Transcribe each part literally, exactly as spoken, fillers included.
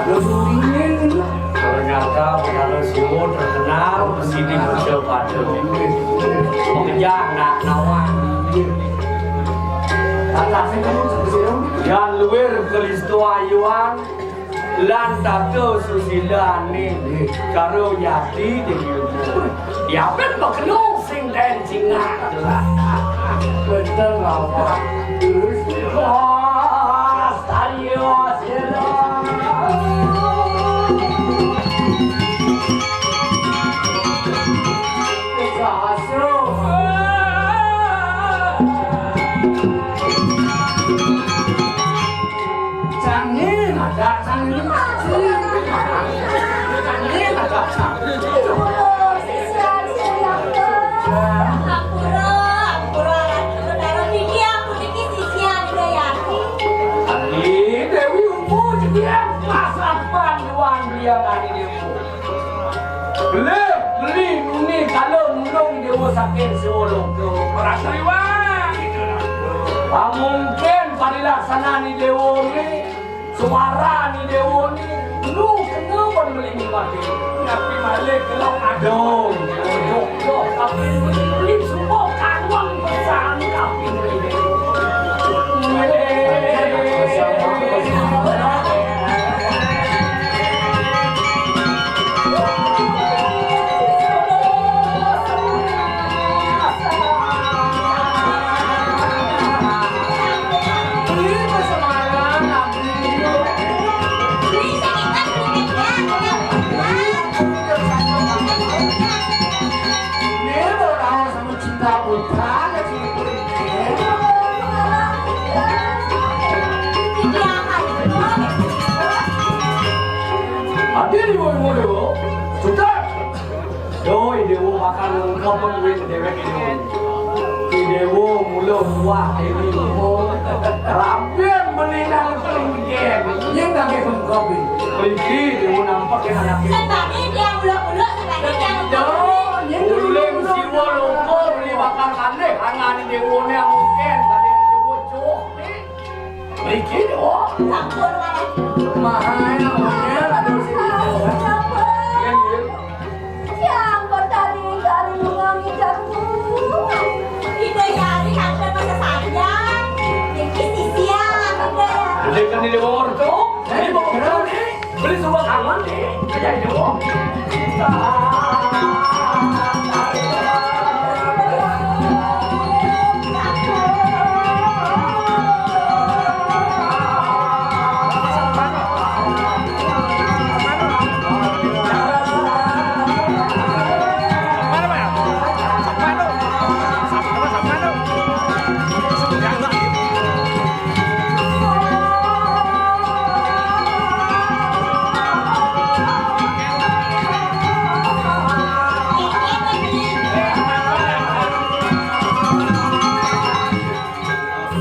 Aduh, suringin. Ternyata Betara Siwa terkenal sini baca pada. Pengejar nak nawang. Atas itu, yan luwir kelistu ayuan. Lan tata susilané karo yati déning. Yapin makelo sing ten cingak. Bener apa? Wah, astaga, sila. Sasro. Jangan ada, jangan. Jangan ada. Ampura, ampura, Betara niki, aku niki sisian Dayani. Ani Déwi Umbu jadi pas apan Iwan Biang Ani Déwi. Beli, beli nuni kala nulung Déwa saking Siwa Loka. Ora sriwan. Pamungkin parilaksanané Déwa né, suarané Déwa né, lu kena pun beli mati. Tapi malih kena aduh, aduh, aduh, tapi beli, beli semua kawan pesan tapi beli. Adi di woi woi wo. Sudah. Doi Déwa bakal ngengkep duit déwék ini. Ki Déwa mula tuah ini. Rabin meninang penggen. Yang kami pengkopi. Mriki Déwa nampak yang anak ini. Sebabnya dia ulok-ulok, sebabnya dia ulok-ulok. Uling Siwa Loka beli bakal kalih angan Déwa ni mungkin tadi Déwa cuh. Mriki, oh. Sampun, Mas. Mahal, mahal, aduh, sini. Yang, yang. Yang bertali dari bunga mijarku. Ida yari ada masa sayang. Iki sisian, Ida. Ada kan di luar tu? Ini mau bertali. Beli semua kawan ni, kerja itu.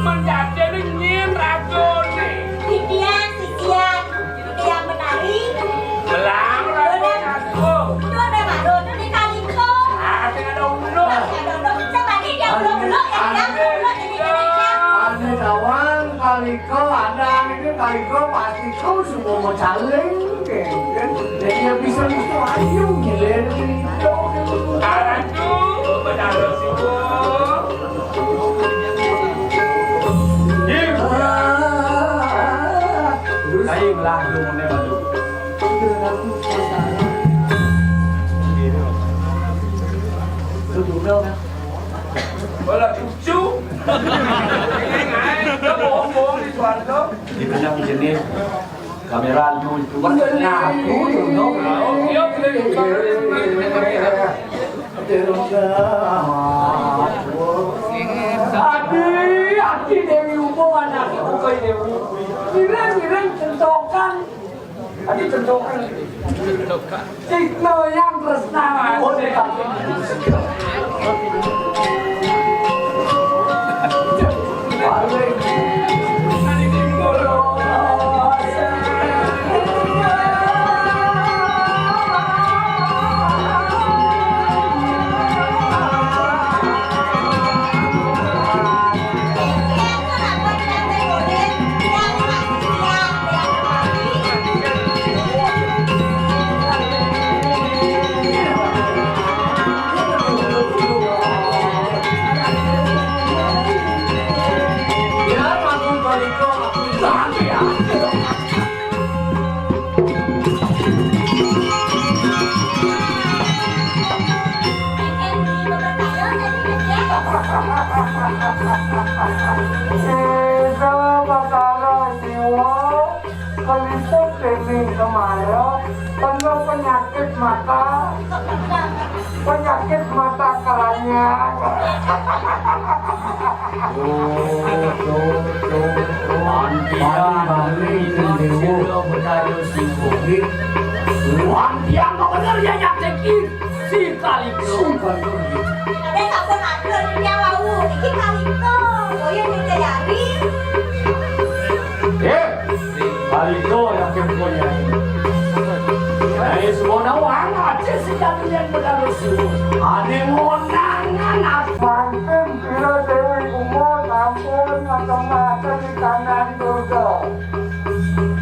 Menjadi nyin ragone. Titiang, sisian, titiang menari. Belang ragone aku. Itu ada baru, itu di Kaliko. Ah, sing ada ulu. Ada ulu. Coba nih, dia belum-belum, ya, dia belum-belum, jadi dia. Ane tawang Kaliko, ada ini Kaliko, pasti kau semua mau caling, kan? Jadi ya bisa, bisa ayu, ngiler, gitu. Aduh, benar sih, Bu. Ayo lah, lu mau nembak lu. Bola cucu. Ini naik, dia bohong-bohong di Suwanto. Di benang jenis. Kamera lu itu kan ngaku dong. Ati, ati Dewi Umbu anak ibu kaya Dewi. Mireng-mireng tentokan. Ati tentokan. Cipta yang tresna. Ida Batara Siwa kaliput dening kemala kena penyakit mata, penyakit mata keranjang. Oh, tuh, tuh, tuh. Antian beli Sira Betara Siwa. Antian bener ya nyakitin si Kalika. Ada sampun atur di wau, iki Kalika. Boya nyedayani. Eh, Kalika yang kempunyai. Dari semua nawang aja si Daniel Betara Siwa. Ane ngonangan aku. Mangkin Sira Dewi Uma sampun macem-macem di kanan Durga.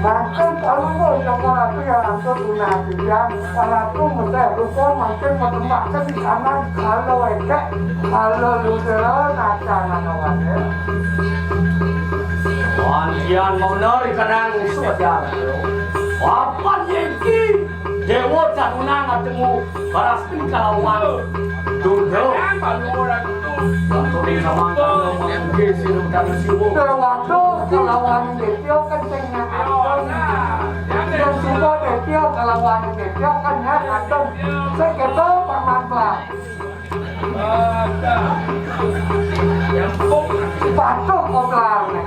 Mangkin Palungguh Joko Ratu yang atur tunah titiang, Ratu meseh rupa mangkin matembake di kanan kala wekek, kala ludra nacan nanawane. Wantian bener kenang usuh ajar. Apa iki? Dewa Danuna ngatemu Barasmin kalawan Durga. Ngaturi samangkana manggih sira Betara Siwa. Dewata kalawan Detya kencing nyak adem. Yen suba Detya kalawan Detya kan nyak adem. Sing keto paman. Patuh kok larne.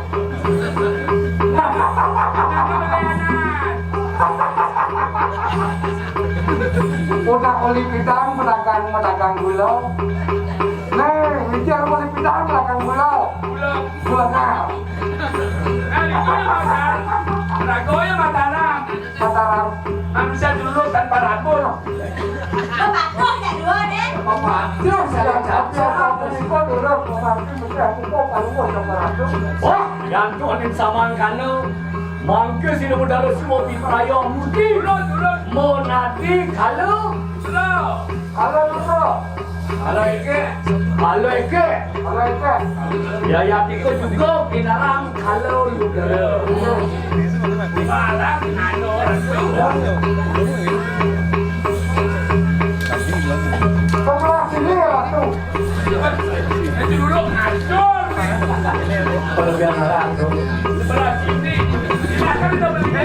Udah uli pidang pedagang, pedagang gula. Nih, mikir uli pidang pedagang gula. Gula. Gula ngar. Nah, itu ya, Mas. Ragonya Mataram. Mataram. Manusia dulu tanpa rambut. Pepatah ya dua deh. Pepatah saya cacat. Apa dulu pemanti mesti aku kok kalau mau sama ratu. Wah, yang tuh ning samangkana. Mangke sira Betara Siwa pitraya murti. Turun, turun. Monadi kala. Kala. Kala lutra. Kala eke. Kala eke. Kala eke. Yayatika juga kinarang kala lutra. Barang anu ratu. Sebelah sini, Ratu. Itu dulu ngacur nih. Sebelah sini. Silakan kita beli.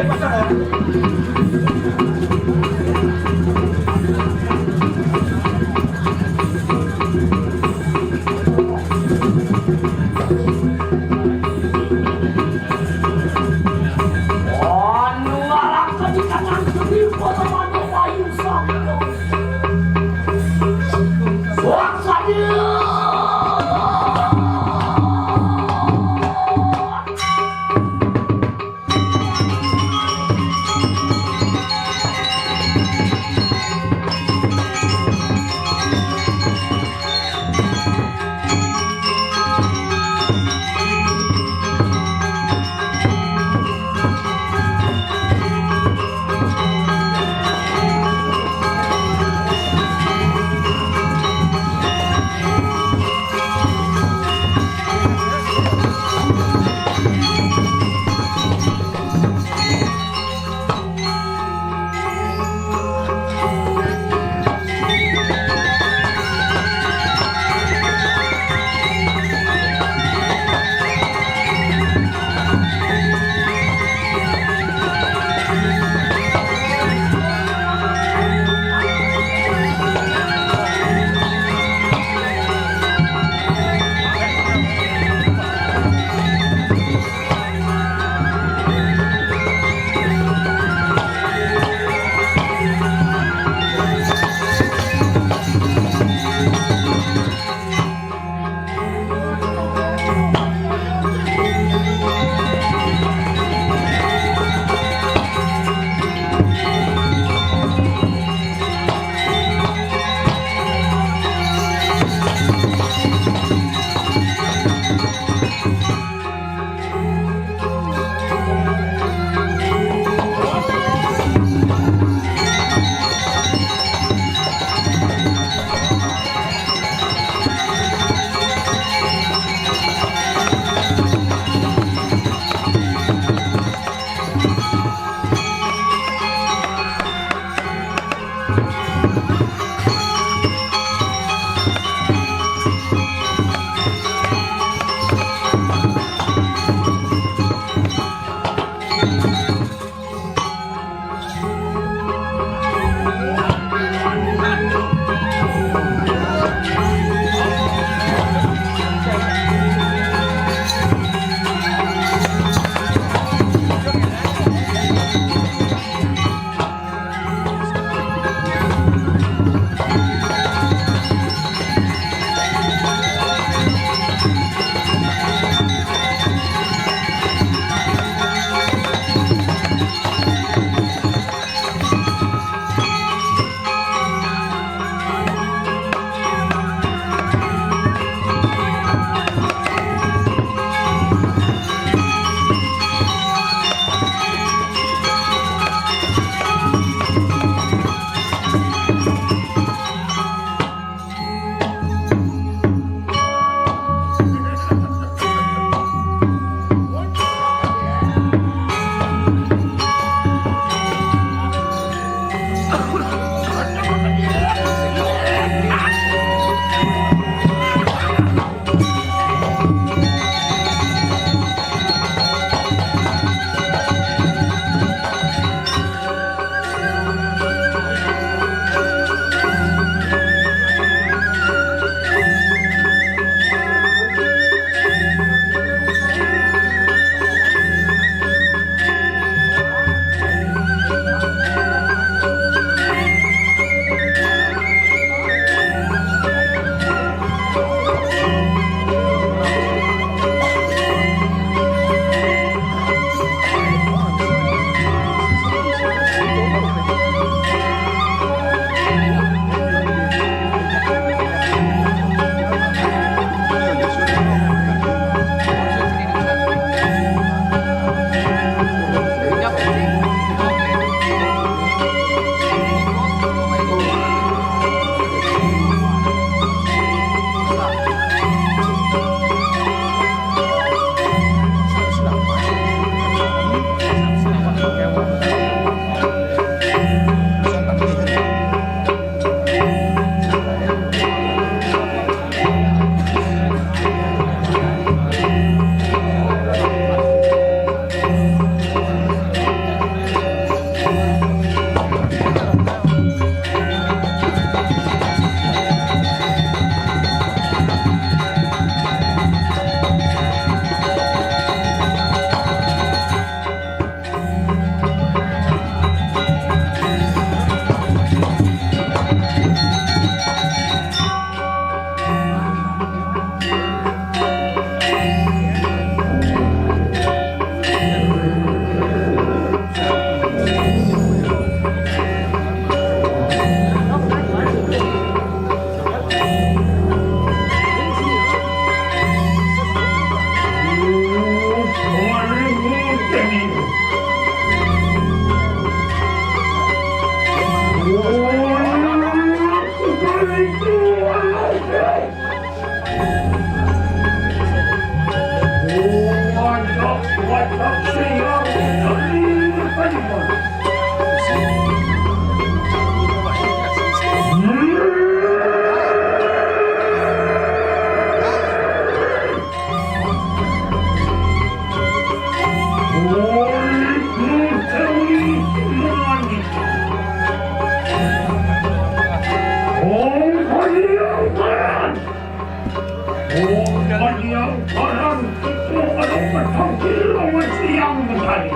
Siang Mentari.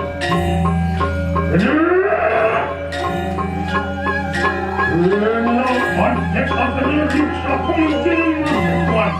Leno Pantek Akan Riksa Pemimpin Kuat.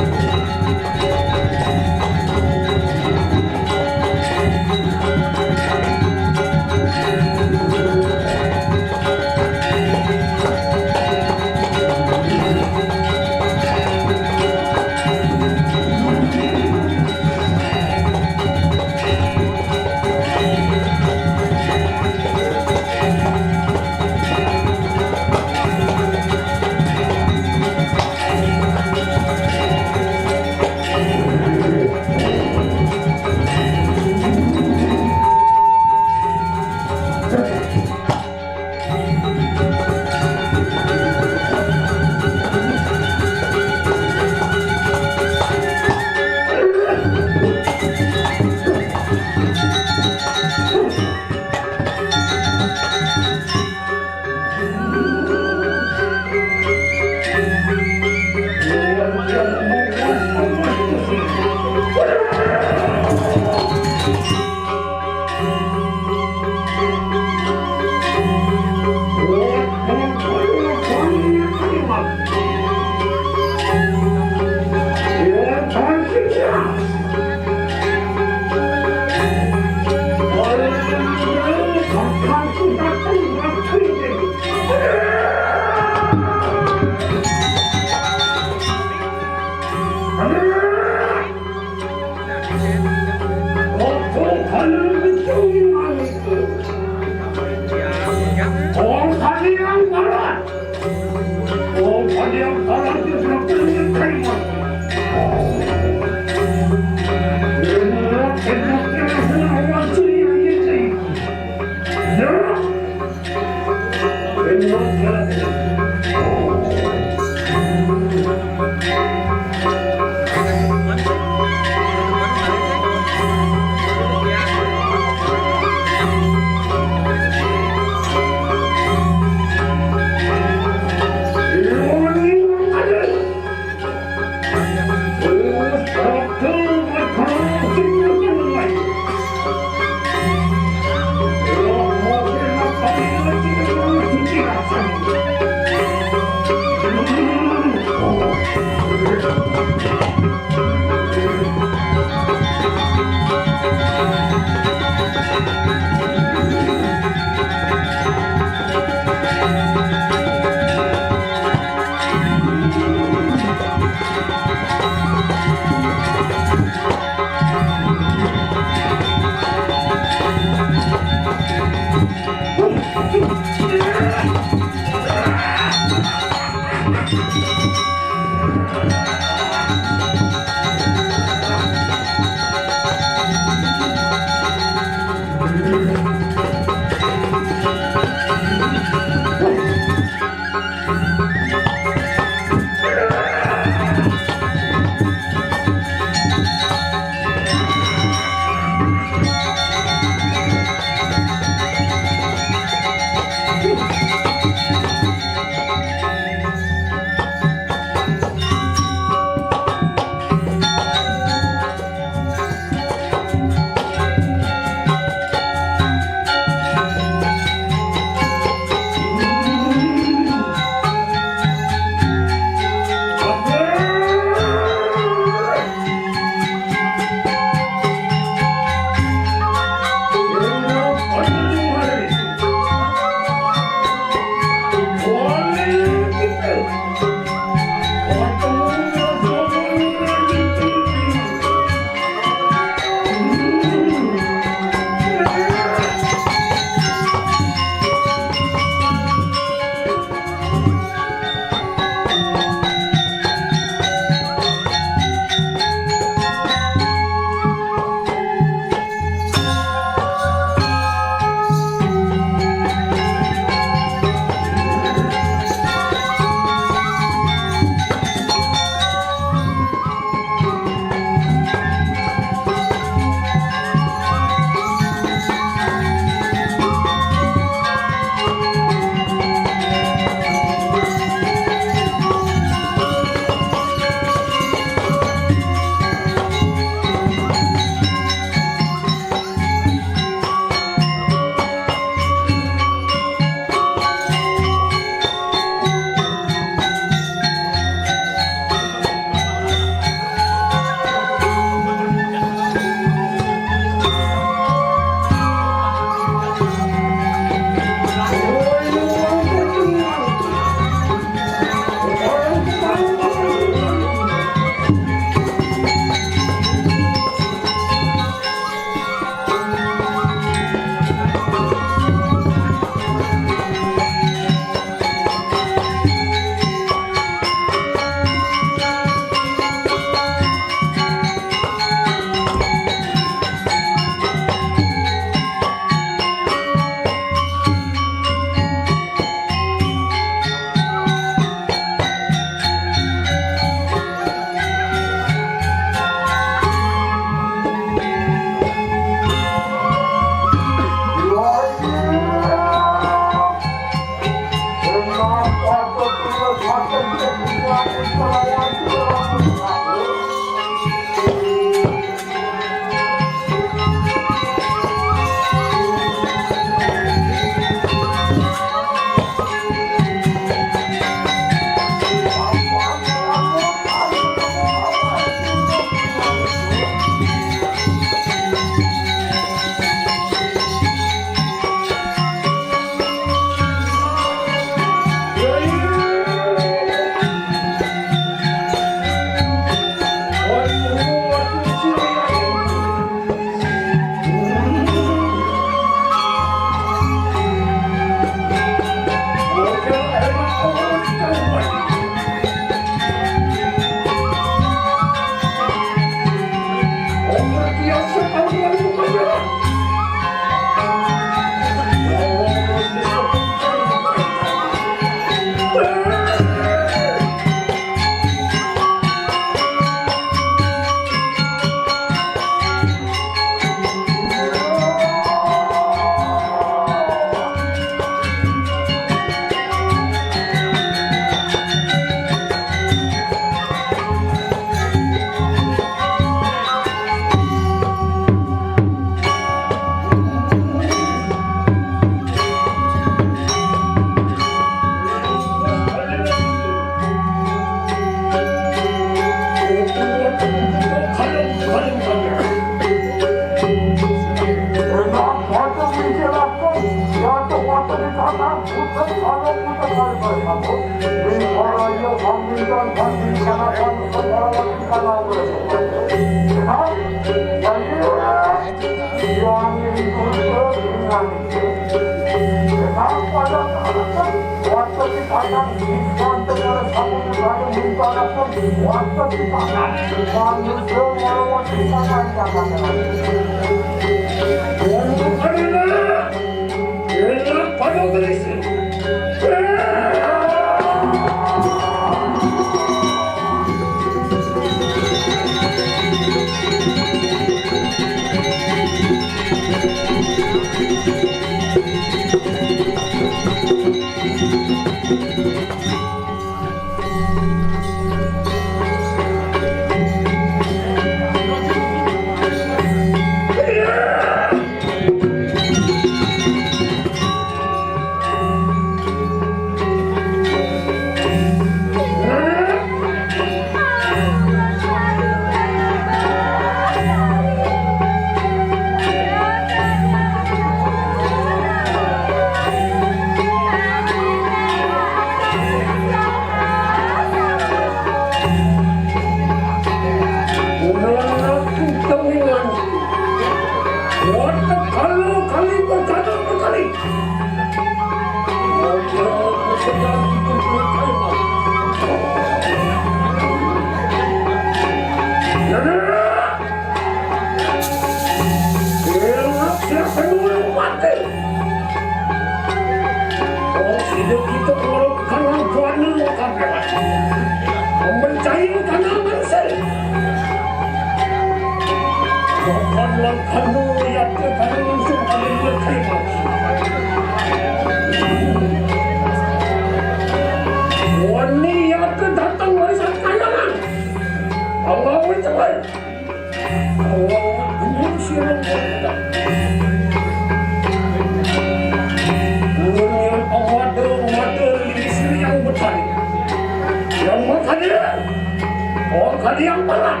Yang mana?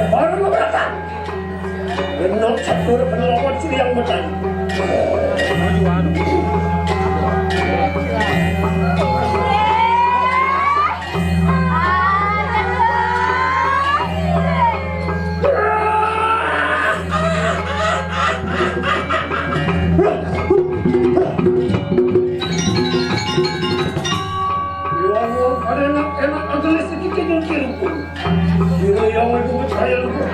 Baru mau datang. Benar, satu penelopon sini yang benar. Enak-enak aja sedikit yang kirim. Sira yang iku percaya lupa.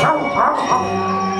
Hau, hau, hau.